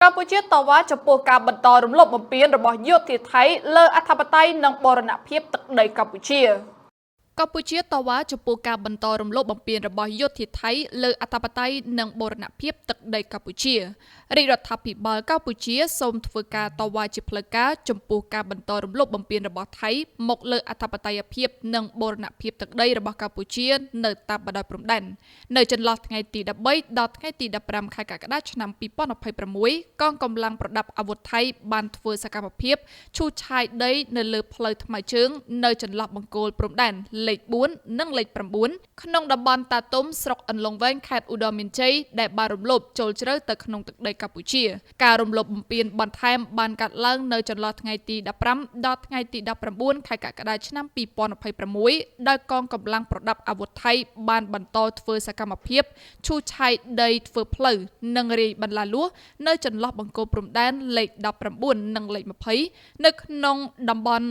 កម្ពុជាតវ៉ាចំពោះការបន្តរំលោភបំពានរបស់យោធាថៃលើអធិបតេយ្យនិងបូរណភាពទឹកដីកម្ពុជាកម្ពុជាតវ៉ាចំពោះការបន្តរំលោភបំពានរបស់យោធាថៃលើអធិបតេយ្យនិងបូរណភាពទឹកដីកម្ពុជារាជរដ្ឋាភិបាលកម្ពុជាសូមធ្វើការតវ៉ាជាផ្លូវការចំពោះការបន្តរំលោភបំពានរបស់ថៃមកលើអធិបតេយ្យភាពនិងបូរណភាពទឹកដីរបស់កម្ពុជានៅតាមបណ្ដោយព្រំដែននៅចន្លោះថ្ងៃទី13ដល់ថ្ងៃទី15ខែកក្កដាឆ្នាំ2026កងកម្លាំងប្រដាប់អាវុធថៃបានធ្វើសកម្មភាពឈូសឆាយដីនៅលើផ្លូវថ្មើរជើងនៅចន្លោះបង្គោលព្រំដែនលេខ4និងលេខ9ក្នុងតំបន់តាទុំស្រុកអន្លង់វែងខេត្តឧត្តរមានជ័យដែលបានរំលោភចូលជ្រៅទៅក្នុងទឹកដីកម្ពុជាការរំលោភបំពានបន្ថែមបានកាត់ឡើងនៅចន្លោះថ្ងៃទី15ដល់ថ្ងៃទី19ខែកក្កដាឆ្នាំ2026ដោយកងកម្លាំងប្រដាប់អាវុធថៃបានបន្តធ្វើសកម្មភាពឈូសឆាយដីធ្វើផ្លូវនិងរាយបន្លាលួសនៅចន្លោះបង្គោលព្រំដែនលេខ19និងលេខ20នៅក្នុងតំបន់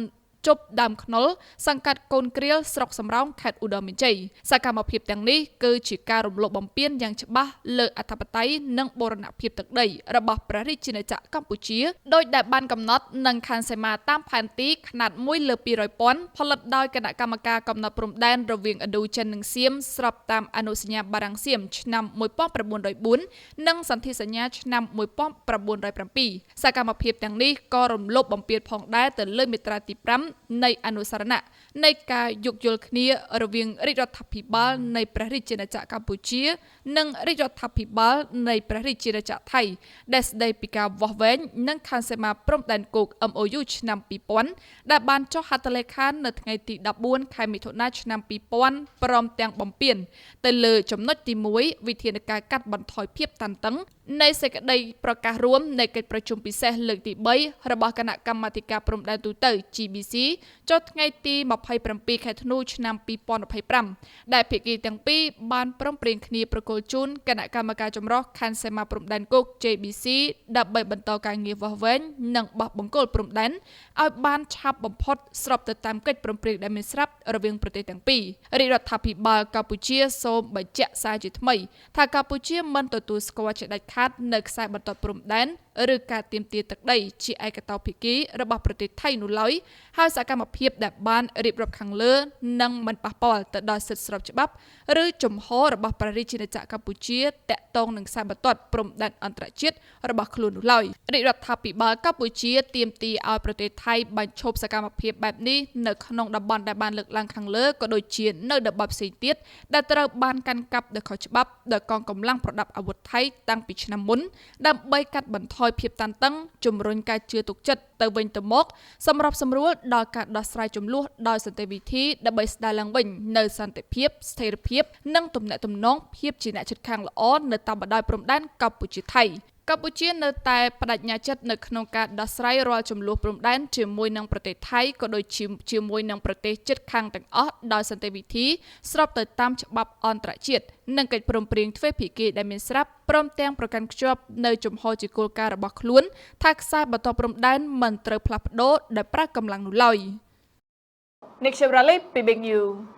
ជប់ដើមខ្នុលសង្កាត់កូនក្រៀលស្រុកសំរោងខេត្តឧត្តរមានជ័យសកម្មភាពទាំងនេះគឺជាការរំលោភបំពានយ៉ាងច្បាស់លើអធិបតេយ្យនិងបូរណភាពទឹកដីរបស់ព្រះរាជាណាចក្រកម្ពុជាដោយដែលបានកំណត់និងខណ្ឌសីមាតាមផែនទីខ្នាត1លើ200ពាន់ផលិតដោយគណៈកម្មការកំណត់ព្រំដែនរវាងឥណ្ឌូចិននិងសៀមស្របតាមអនុសញ្ញាបារាំងសៀមឆ្នាំ1904និងសន្ធិសញ្ញាឆ្នាំ1907សកម្មភាពទាំងនេះក៏រំលោភបំពានផងដែរទៅលើមាត្រាទី5នៃអនុស្សរណៈនៃការយោគយល់គ្នារវាងរាជរដ្ឋាភិបាលនៃព្រះរាជាណាចក្រកម្ពុជា និងរាជរដ្ឋាភិបាលនៃព្រះរាជាណាចក្រថៃដែលស្ដីពីការវាស់វែងនិងខណ្ឌសីមាព្រំដែនគោក MOU ឆ្នាំ2000ដែលបានចុះហត្ថលេខានៅថ្ងៃទី14ខែមិថុនាឆ្នាំ2000ព្រមទាំងបំពានទៅលើចំណុចទី1វិធានការកាត់បន្ថយភាពតានតឹងនៃសេចក្តីប្រកាសរួមនៃកិច្ចប្រជុំពិសេសលើកទី3របស់គណៈកម្មាធិការព្រំដែនទូទៅ GBC ចុះថ្ងៃទី27ខែធ្នូឆ្នាំ2025ដែលភាគីទាំងពីរបានព្រមព្រៀងគ្នាប្រគល់ជូនគណៈកម្មការចម្រុះខណ្ឌសីមាព្រំដែនគោក JBC ដើម្បីបន្តការងារវាស់វែងនិងបោះបង្គោលព្រំដែនឲ្យបានឆាប់បំផុតស្របទៅតាមកិច្ចព្រមព្រៀងដែលមានស្រាប់រវាងប្រទេសទាំងពីររាជរដ្ឋាភិបាលកម្ពុជាសូមបញ្ជាក់សារជាថ្មីថាកម្ពុជាមិនទទួលស្គាល់ជាដាច់ខាតនៅខ្សែបន្ទាត់ព្រំដែនឬការទាមទារទឹកដីជាឯកតោភាគីរបស់ប្រទេសថៃនោះឡើយហើយសកម្មភាពដែលបានរៀបរាប់ខាងលើនឹងមិនប៉ះពាល់ទៅដល់សិទ្ធិស្របច្បាប់ឬជំហររបស់ព្រះរាជាណាចក្រកម្ពុជាតាក់ទងនឹងខ្សែបន្ទាត់ព្រំដែនអន្តរជាតិរបស់ខ្លួននោះឡើយរាជរដ្ឋាភិបាលកម្ពុជាទាមទារឲ្យប្រទេសថៃបញ្ឈប់សកម្មភាពបែបនេះនៅក្នុងតំបន់ដែលបានលើកឡើងខាងលើក៏ដូចជានៅតំបន់ផ្សេងទៀតដែលត្រូវបានកាន់កាប់ដោយខុសច្បាប់ដោយកងកម្លាំងប្រដាប់អាវុធថៃតាំងពីឆ្នាំមុនដើម្បីកាត់បន្ថយភាពតានតឹងជំរុញការជឿទុកចិត្តទៅវិញទៅមកសម្របសម្រួលដល់ការដោះស្រាយជម្លោះដោយសន្តិវិធីដើម្បីស្ដារឡើងវិញនូវសន្តិភាពស្ថិរភាពនិងទំនាក់ទំនងភាពជាអ្នកជិតខាងល្អនៅតាមបណ្ដោយព្រំដែនកម្ពុជាថៃកម្ពុជានៅតែបដិញ្ញាចិត្តនៅក្នុងការដោះស្រាយរាល់ជម្លោះព្រំដែនជាមួយនឹងប្រទេសថៃក៏ដូចជាជាមួយនឹងប្រទេសជិតខាងទាំងអស់ដោយសន្តិវិធីស្របទៅតាមច្បាប់អន្តរជាតិនិងកិច្ចព្រមព្រៀងទ្វេភាគីដែលមានស្រាប់ព្រមទាំងប្រកាន់ខ្ជាប់នៅជំហរជាគោលការណ៍របស់ខ្លួនថាខ្សែបន្ទាត់ព្រំដែនមិនត្រូវផ្លាស់ប្ដូរដោយប្រើកម្លាំងនោះឡើយនេះខ្ញុំរ៉ាលីពី Big News។